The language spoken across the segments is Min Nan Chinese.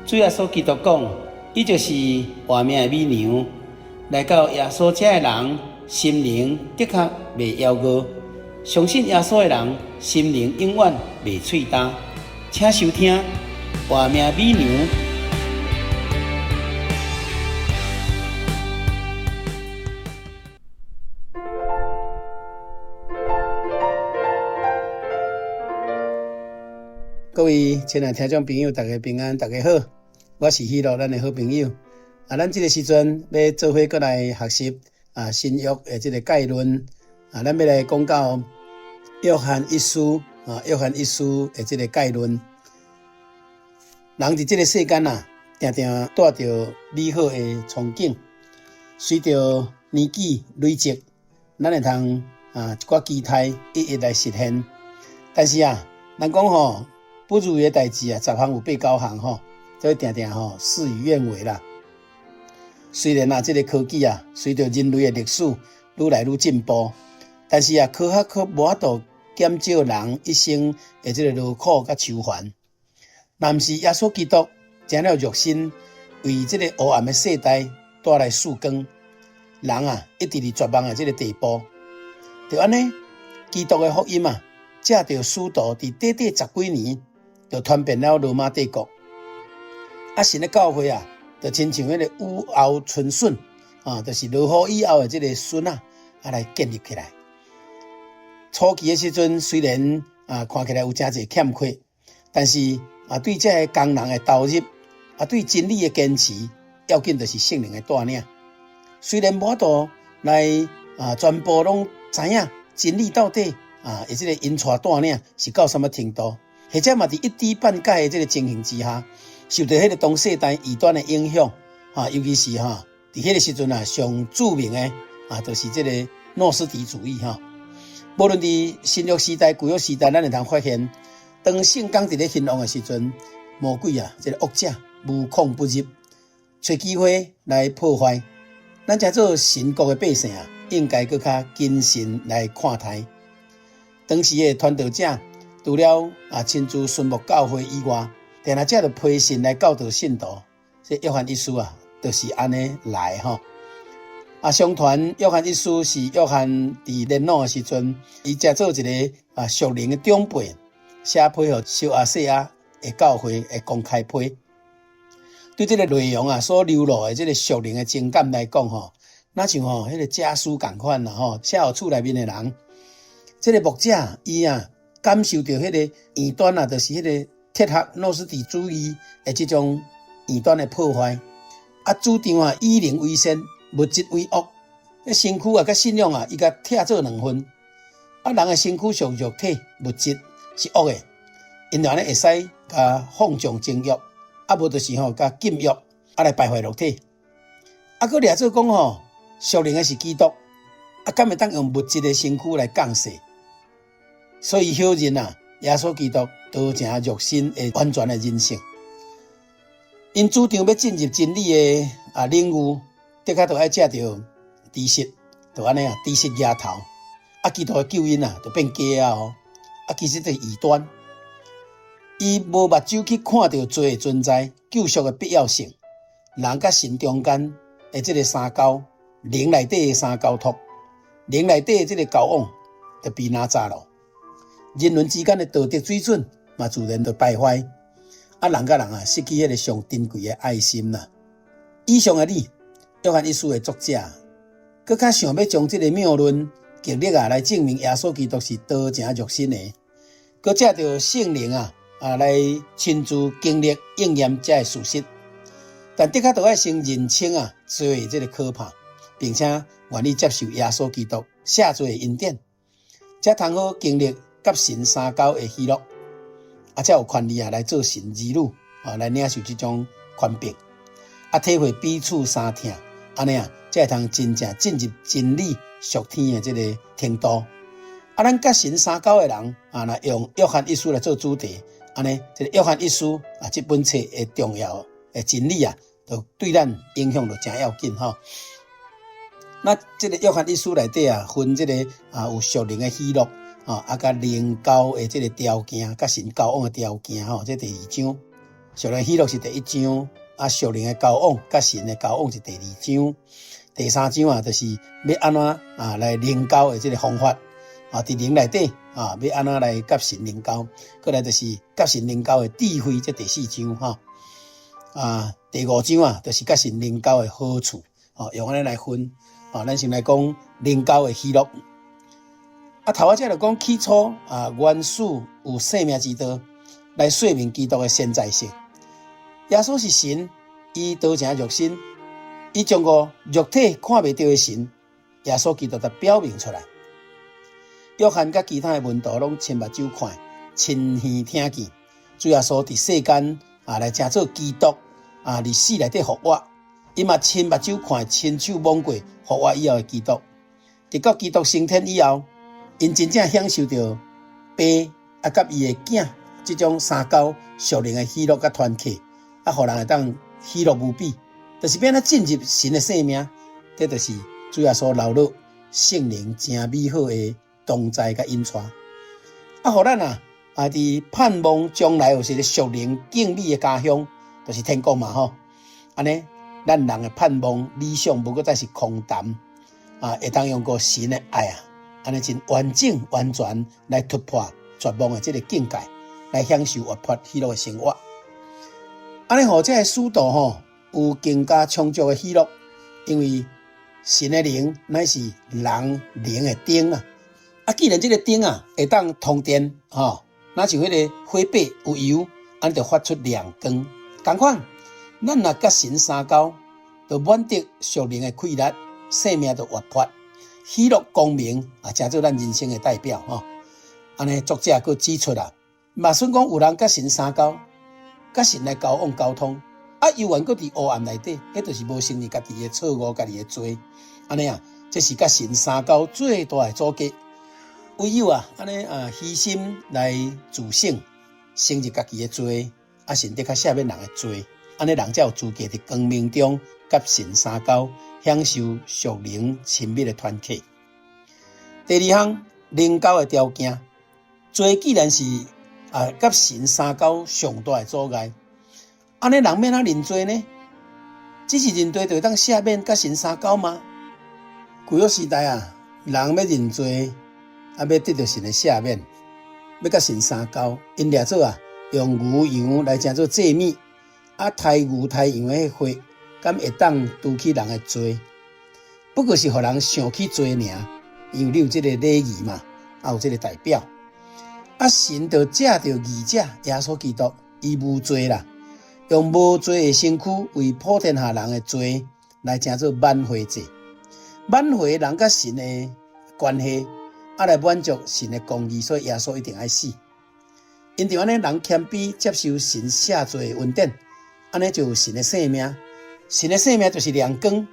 主耶穌基督講，伊就是活命的米糧。來到耶穌遮的人，心靈的確袂枵餓；相信耶穌的人，心靈永遠袂喙焦。請收聽活命米糧。各位親愛聽眾朋友，大家平安，大家好，我是喜樂，咱的好朋友。啊，咱這個時陣欲做伙閣來學習啊新約的這個概論。啊，咱欲來講到約翰一書啊，約翰一書的這個概論。人佇這個世間啊，定定帶著美好的憧憬，隨著年紀累積，咱會通啊一寡期待一一來實現。但是啊，人講吼，不如意的代誌啊，十項有八九項吼，所以定定吼事與願違啦。雖然啊，這個科技啊，隨著人類的歷史愈來愈進步，但是啊，科學閣無法度減少人一生的這個勞苦佮愁煩。若毋是耶穌基督成了肉身，為這個黑暗的世代帶來曙光，人啊，一直佇絕望的這個地步。就按呢，基督的福音啊，藉著使徒佇短短十幾年，就傳遍了羅馬帝國。啊，神的教會啊，就親像彼個雨後春筍啊，就是落雨以後的這個筍啊，啊來建立起來。初期的時陣，雖然啊看起來有誠濟欠缺，但是啊對這个工人的投入，啊對真理的堅持，要緊就是聖靈的帶領。雖然無法度來啊全部攏知影真理到底啊，伊這個引帶帶領是到啥物程度，或者嘛佇一知半解的這個情形之下，受著彼個當世代異端的影響，啊，尤其是哈，佇彼個時陣啊，上著名的啊，就是這個諾斯底主義哈。無論佇新約時代、舊約時代，咱會通發現，當聖工佇咧興旺的時陣，魔鬼啊，這個惡者無孔不入，揣機會來破壞。咱這做神國的百姓啊，應該閣較謹慎來看待。當時的傳道者，除了啊親自巡牧教會以外，定定藉著批信來教導信徒。這約翰一書啊，就是按呢來吼。啊，相傳約翰一書是約翰佇年老的時陣，伊才做一個啊屬靈的長輩，寫批予小亞細亞的教會的公開批。對這個內容啊所流露的這個屬靈的情感來講吼，若像吼彼個家書仝款啦吼，寫予厝內面的人，這個牧者伊啊感受著彼個異端啊，就是彼個哲學諾斯底主義的這種異端的破壞，啊主張啊以靈為先，物質為惡，彼身軀啊佮信仰啊，伊共拆做兩份，啊人的身軀屬肉體，物質是惡的，𪜶就按呢會使共放縱情慾，啊無就是吼共禁欲，啊來敗壞肉體，啊閣掠做講吼，屬靈的是基督，啊敢會當用物質的身軀來降世？所以否認啊，耶穌基督道成肉身的完全的人性。𪜶主張欲進入真理的啊領域，的確著愛藉著知識，就按呢啊，知識額頭，啊基督的救恩啊，就變假啊哦，啊其實這是異端。伊無目睭去看著罪的存在，救贖的必要性，人佮神中間的這個相交，靈內底的相交託，靈內底的這個交往，就被拿走了。人倫之間的道德水準嘛，自然就敗壞。啊，人佮人啊，失去彼個上珍貴的愛心啦。以上的理，約翰一書的作者，閣較想欲將這個謬論極力啊來證明耶穌基督是道成肉身的，閣藉著聖靈啊啊來親自經歷應驗這个事實。但的確著愛先認清啊罪的這個可怕，並且願意接受耶穌基督赦罪的恩典，才通好經歷佮神相交的喜樂，啊，才有權利啊來做神兒女啊，來領受這種權柄，啊，體會彼此相疼，按呢啊，才會通真正進入真理屬天的這個程度。啊，咱佮神相交的人啊，若用約翰一書來做主題，按呢，這個約翰一書啊，這本冊的重要的真理啊，就對咱影響就誠要緊吼。那這個約翰一書內底啊，分這個啊有屬靈的喜樂啊，啊佮靈交的這個條件，佮神交往的條件吼，這第二章。屬靈喜樂是第一章，啊，屬靈的交往佮神的交往是第二章，第三章啊，就是欲按怎啊來靈交的這個方法啊，佇靈內底啊，欲按怎來佮神靈交，過來就是佮神靈交的智慧，這第四章吼。啊，第五章啊，就是佮神靈交的好處，哦，用按呢來分，哦，咱先來講靈交的喜樂。啊，頭仔才就講起初啊，原始有生命之道來說明基督的先在性。耶穌是神，伊道成肉身，伊將個肉體看袂著的神，耶穌基督就表明出來。約翰佮其他的門徒攏親目睭看，親耳聽見，主耶穌佇世間啊來成做基督啊，佇死內底復活，伊嘛親目睭看，親手摸過復活以後的基督。直到基督升天以後，𪜶真正享受著爸啊佮伊的囝這種相交屬靈的喜樂佮團契，啊，予人會當喜樂無比，就是欲按怎進入神的生命，這就是主耶穌流落聖靈誠美好的同在佮引帶。啊，予咱啊啊佇盼望將來有一个屬靈更美的家鄉，就是天國嘛吼。按呢，咱人的盼望理想無閣再是空談，啊，會當用個神的愛啊，按呢真完整完全來突破絕望的這个境界，來享受活潑喜樂的生活。按呢，予這个使徒吼有更加充足的喜樂，因為神的靈乃是人靈的燈啊！啊，既然這个燈啊會當通電吼，若像彼个火把有油，按呢就發出亮光。仝款，咱若佮神相交，就滿得屬靈的氣力，生命就活潑，喜樂光明啊，成做咱人生的代表吼。按呢，作者閣指出啦，嘛算講有人佮神相交，佮神來交往溝通，啊，猶原閣佇黑暗內底，彼就是無承認家己的錯誤、家己的罪。按呢啊，這是佮神相交最大的阻隔。唯有啊，按呢啊，虛心來自省，承認家己的罪，啊，神得較赦免人的罪，按呢人才有資格佇光明中佮神相交，享受屬靈親密的團契。第二項靈交的條件，罪既然是啊，佮神相交上大的阻礙，按呢人欲按怎認罪呢？只是認罪就會當赦免佮神相交嗎？舊約時代啊，人欲認罪，啊，欲得著神的赦免，欲佮神相交，𪜶掠做啊，用牛羊來成做祭物，啊，刣牛刣羊的血，敢會當除去人的罪？不過是予人想起罪爾，因為你有這个禮儀嘛，啊，有這个代表。啊，神就藉著義者耶穌基督，伊無罪啦，用無罪的身軀為普天下人的罪來成做挽回祭，挽回人佮神的關係，啊來滿足神的公義，所以耶穌一定愛死。因著按呢，人謙卑接受神赦罪的恩典，按呢就有神的生命。神的生命就是亮光，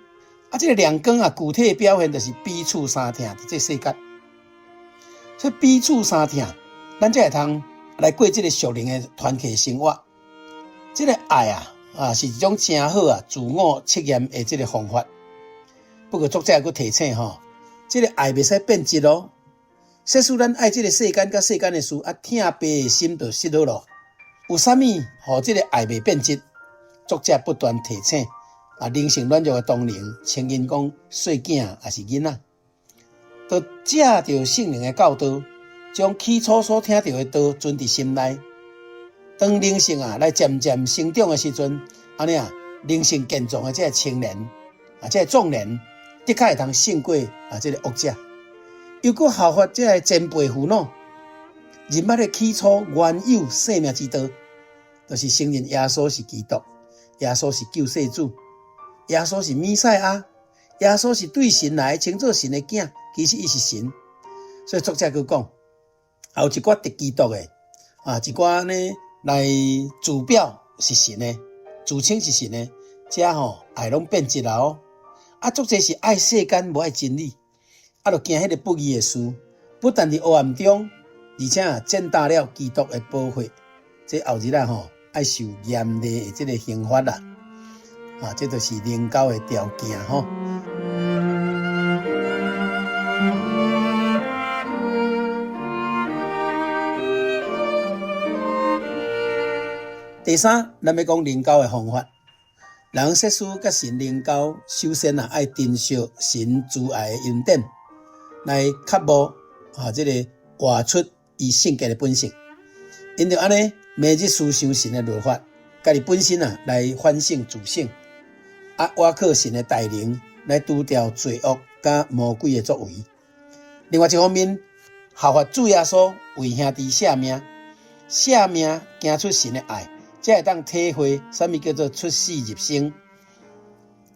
啊，這个亮光啊，具體的表現就是彼此相疼佇這世間。所以彼此相疼。咱才會通來過這个屬靈的團契生活。這个愛啊，啊是一種誠好啊，自我測驗的這个方法。不過作者閣提醒吼，這个愛袂使變質哦。設使咱愛這个世間佮世間的事，啊，疼爸的心就失落咯。有啥物予這个愛袂變質？作者不斷提醒啊，靈性軟弱的同靈，稱𪜶講細囝抑是囡仔，就藉著聖靈的教導。將起初所聽著的道存佇心內，當靈性啊來漸漸成長的時陣，按呢啊，靈性健壯的這个青年啊，這个壯年，的確會通勝過啊這个惡者，又閣效法這个前輩父老，認捌的起初原有生命之道，就是承認耶穌是基督，耶穌是救世主，耶穌是彌賽亞，耶穌是對神來稱做神的囝，其實伊是神，所以作者閣講。也有一寡敵基督的，啊，一寡呢來自表是神的，自稱是神的，這吼愛攏變質啦哦。啊，足濟是愛世間，無愛真理，啊，就行彼个不義的事，不但佇黑暗中，而且啊，踐踏了基督的寶血，這後日啊吼，愛受嚴厲的這个刑罰啦。啊，這就是靈交的條件吼。第三，咱欲講靈交的方法。人設施佮神靈交，首先啊，愛珍惜神慈愛的恩典，來渴慕啊，這個活出伊聖潔的本性。因著按呢，每日思想神的律法，家己本身啊來反省自省，啊，倚靠神的大能來除掉罪惡佮魔鬼的作為。另外一方面，效法主耶穌為兄弟捨命，捨命行出神的愛，才會當體會啥物叫做出死入生。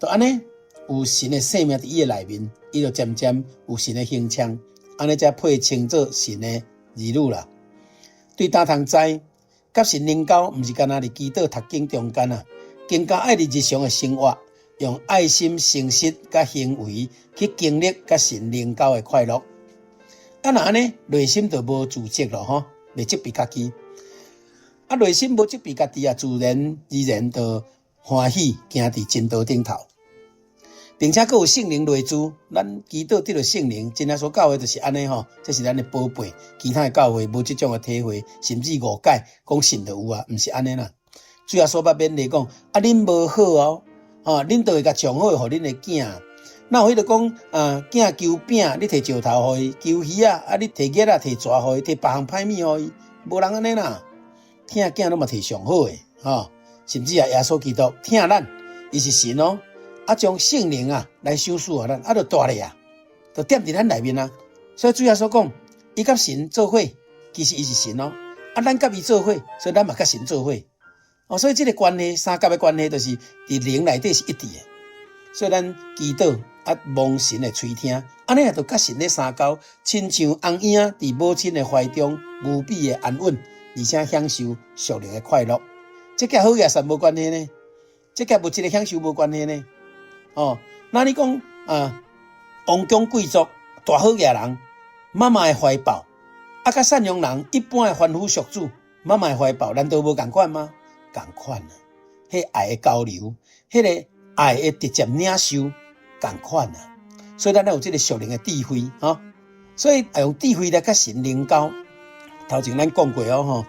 就按呢，有神的生命佇伊的內面，伊就漸漸有神的形象，按呢才配稱做神的兒女啦。對擔通知，佮神靈交，毋是干焦佇祈禱讀經中間啊，更加愛佇日常的生活，用愛心、誠實佮行為去經歷佮神靈交的快樂。啊，若按呢，內心就無自責咯吼，袂責備家己。啊，內心無責備家己啊，自然而然就歡喜行佇真道頂頭，並且閣有聖靈內住。咱祈禱得著聖靈，真耶穌教會就是按呢吼，這是咱的寶貝。其他的教會無這種的體會，甚至誤解，講信就有啊，毋是按呢啦。主耶穌捌勉勵講：啊，恁無好哦，吼，恁就會共上好的予恁的囝。若有彼個講啊，囝求餅，你提石頭予伊；求魚仔，啊，你提蠍仔、提蛇予伊，提別項歹物予伊，無人按呢啦。疼囝攏嘛提上好的，吼，甚至啊，耶穌基督疼咱，伊是神哦，啊，將聖靈啊來賞賜予咱，啊，就蹛咧啊，就踮佇咱內面啊。所以主耶穌講，伊佮神做伙，其實伊是神哦，啊，咱佮伊做伙，所以咱嘛佮神做伙。哦，所以這個關係，三角的關係，就是佇靈內底是一致的。所以咱祈禱啊，蒙神的垂聽，按呢就佮神咧相交，親像翁嬰佇母親的懷中無比的安穩，而且享受屬靈的快樂。這佮好額實無關係呢？這佮物質的享受無關係呢？哦，那你講啊，王宮貴族大好額人，媽媽的懷抱，啊，佮散陽人一般的凡夫俗子，媽媽的懷抱，難道無仝款嗎？仝款啊！彼愛的交流，彼個愛的直接領受，仝款啊！所以咱有這個屬靈的智慧，吼。所以愛用智慧來佮神靈交。頭前咱講過哦，吼，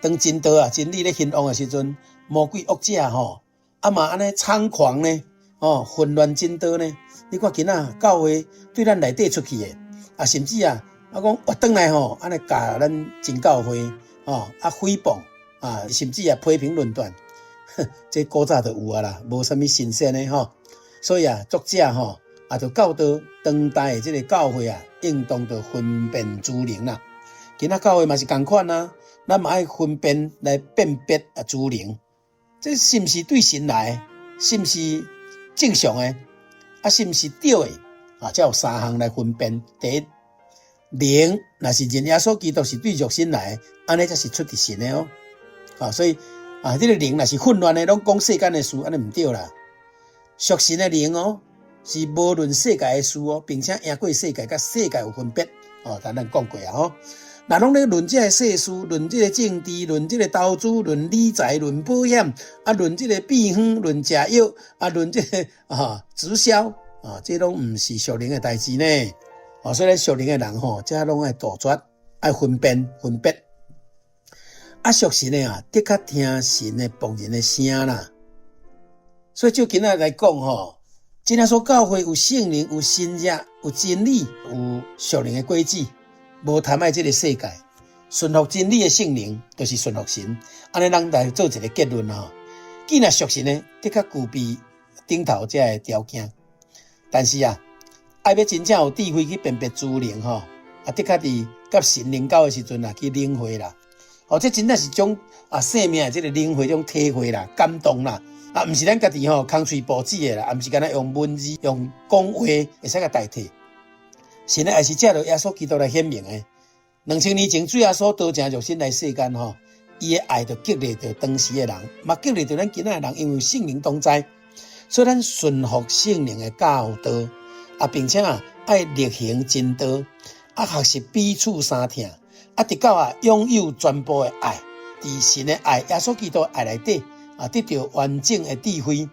當真道啊真理咧興旺的時陣，魔鬼惡者吼，啊嘛按呢猖狂呢，哦，混亂真道呢。你看今仔教會對咱內底出去的，啊，甚至啊，啊講活轉來吼，按呢共咱真教會，哦，啊誹謗啊，甚至啊批評論斷，這古早就有啊啦，無啥物新鮮的吼。所以啊，作者吼啊，就教導當代的這個教會啊，應當著分辨諸靈啦。今仔教會嘛是仝款啊，咱嘛愛分辨來辨別啊諸靈，這是毋是對神來？是毋是正常的？啊，是毋是對的？啊，才有三項來分辨。第一，靈若是認耶穌基督是對肉身來的，按呢才是出佇神的哦。啊，所以啊，這個靈若是混亂的，攏講世間的事，按呢毋對啦。屬神的靈哦，是無論世界的事哦，並且贏過世界，佮世界有分別。哦，咱咱講過啊吼。若攏咧論這个世事，論這个政治，論這个投資，論理財，論保險，啊，論這个秘方，論食藥，啊，論這个啊直銷，啊，這攏毋是屬靈的代誌呢。哦，所以咱屬靈的人吼，這攏愛杜絕，愛分辨分別。啊，屬神的啊，的確聽神的僕人的聲啦。所以就今仔來講吼，真耶穌教會有聖靈，有新約，有真理，有屬靈的果子。無貪愛這个世界，順服真理的聖靈，就是順服神。按呢，咱來做一个結論吼。既然屬神的，的確具備頂頭這个條件。但是啊，愛欲真正有智慧去辨別諸靈吼，啊，的確佇佮神靈交的時陣啊，去領會啦。哦，這真正是種啊生命的這个領會，這種體會啦、感動啦。啊，毋是咱家己吼空喙布子的啦，啊，毋是干焦用文字、用講話會使共代替。神的愛是藉著耶穌基督來顯明的。2000年前，主耶穌道成肉身來世間吼，伊的愛就激勵著當時的人，嘛激勵著咱今仔的人，因為聖靈同在，所以咱順服聖靈的教導，啊，並且啊愛力行真道，啊學習彼此相疼，啊直到啊擁有全部的愛，佇神的愛、耶穌基督的愛內底啊，得著完整的智慧，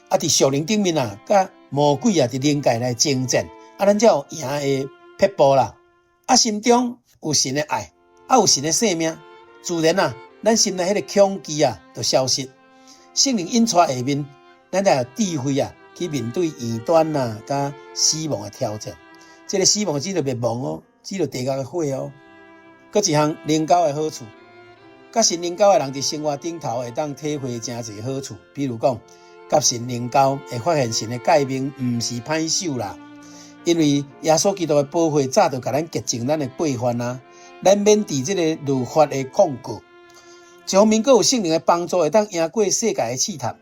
啊，佇屬靈頂面啊，佮魔鬼啊佇靈界來爭戰。啊，咱才有贏的撇步啦！啊，心中有神的愛，啊，有神的生命，自然啊，咱心內彼个恐懼啊，就消失。聖靈引帶下面，咱才有智慧啊，去面對異端啊，佮死亡的挑戰。這个死亡指著滅亡哦，指著地獄的火哦。閣一項靈交的好處，佮神靈交的人佇生活頂頭會當體會誠濟好處。比如講，佮神靈交會發現神的誡命毋是歹守啦，因為耶穌基督的寶血早就共咱潔淨咱的過犯啊，咱免佇這個律法的控告。一方面，閣有聖靈的幫助，會當贏過世界的試探。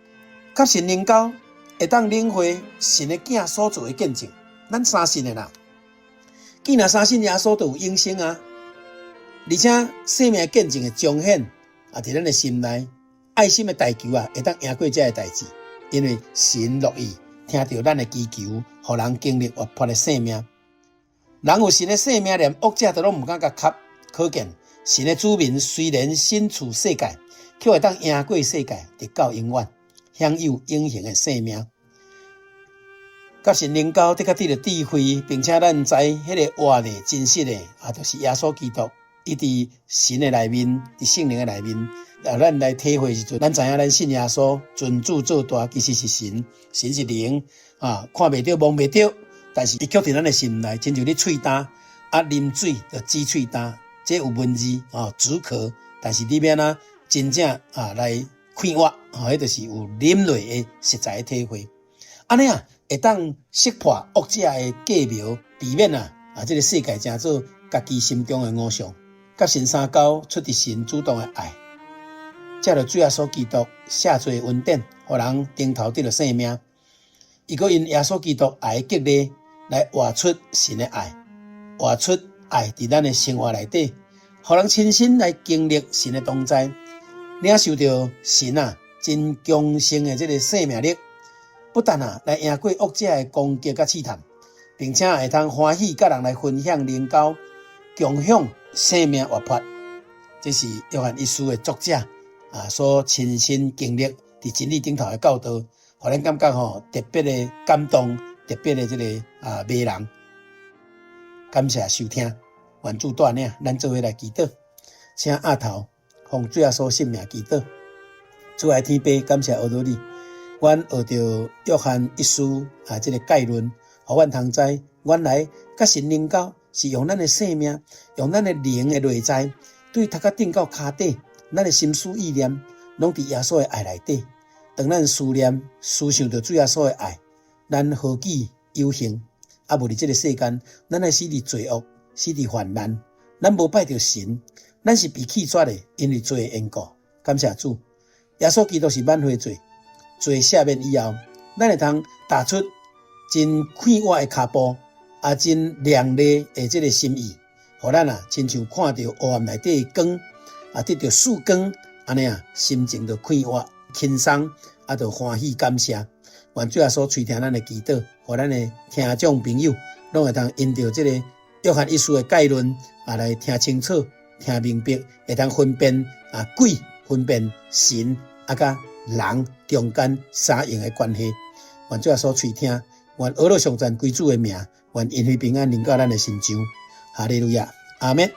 佮神靈交會當領會神的囝所做的見證，咱相信的啦。既然相信耶穌，就有永生啊！而且生命的見證會彰顯啊，佇咱的心內，愛心的代求啊，會當贏過這个代誌。因為神樂意聽著咱的祈求，予人經歷活潑的生命。人有神的生命，連惡者都攏毋敢共磕。可見神的子民雖然身處世界，卻會當贏過世界，直到永遠，享有永恆的生命。佮神靈交的確得著智慧，並且咱知彼个活的真實的啊，就是耶穌基督。伊佇神的內面，佇聖靈的內面，啊，咱來體會時陣，咱知影咱信耶穌，尊主做大，其實是神，神是靈啊，看袂著，摸袂著，但是伊卻佇咱的心內，親像你喙焦啊，啉水就止喙焦，這有文字啊，止渴，但是你欲按怎真正啊來快活，啊，彼就是有啉落的實在的體會。按呢啊，會當識破惡者的計謀，避免啊啊這个世界成做家己心中的偶像。佮神相交，出自神主動的愛，藉著主耶穌基督赦罪的恩典，予人頂頭得著生命。伊閣因耶穌基督愛的激勵，來活出神的愛，活出愛佇咱的生活內底，予人親身來經歷神的同在，領受著神啊真強盛的這个生命力，不但啊來贏過惡者的攻擊佮試探，並且會通歡喜佮人來分享靈交，共享生命活潑。這是約翰一書的作者啊所親身經歷佇真理頂頭的教導，予咱感覺吼特別的感動，特別的這个啊迷人。感謝收聽，願主帶領咱做伙來祈禱，請額頭奉主耶穌聖名祈禱。主愛天父，感謝阿多你，阮學著約翰一書啊這个概論，予阮通知，原來佮神靈交是用咱的生命，用咱的靈的內在，對頭殼頂到跤底，咱的心思意念，攏佇耶穌的愛內底。當咱思念、思想著主耶穌的愛，咱何其有幸！啊，無佇這个世間，咱愛死佇罪惡，死佇患難，咱無拜著神，咱是被棄絕的，因為罪的緣故。感謝主，耶穌基督是挽回祭，罪赦免以後，咱會通踏出真快活的跤步，啊，真亮麗的這个心意，予咱啊，親像看著黑暗內底的光，啊，得著曙光，按呢啊，心情就快活、輕鬆，啊，就歡喜感謝。願主耶穌垂聽咱的祈禱，予咱的聽眾朋友攏會通因著這个約翰一書的概論啊，來聽清楚、聽明白，會當分辨啊鬼、分辨神啊，佮人中間三樣的關係。願主耶穌垂聽，願阿樂頌讚歸主的名，願恩惠平安臨到咱的身上。哈利路亞，阿們。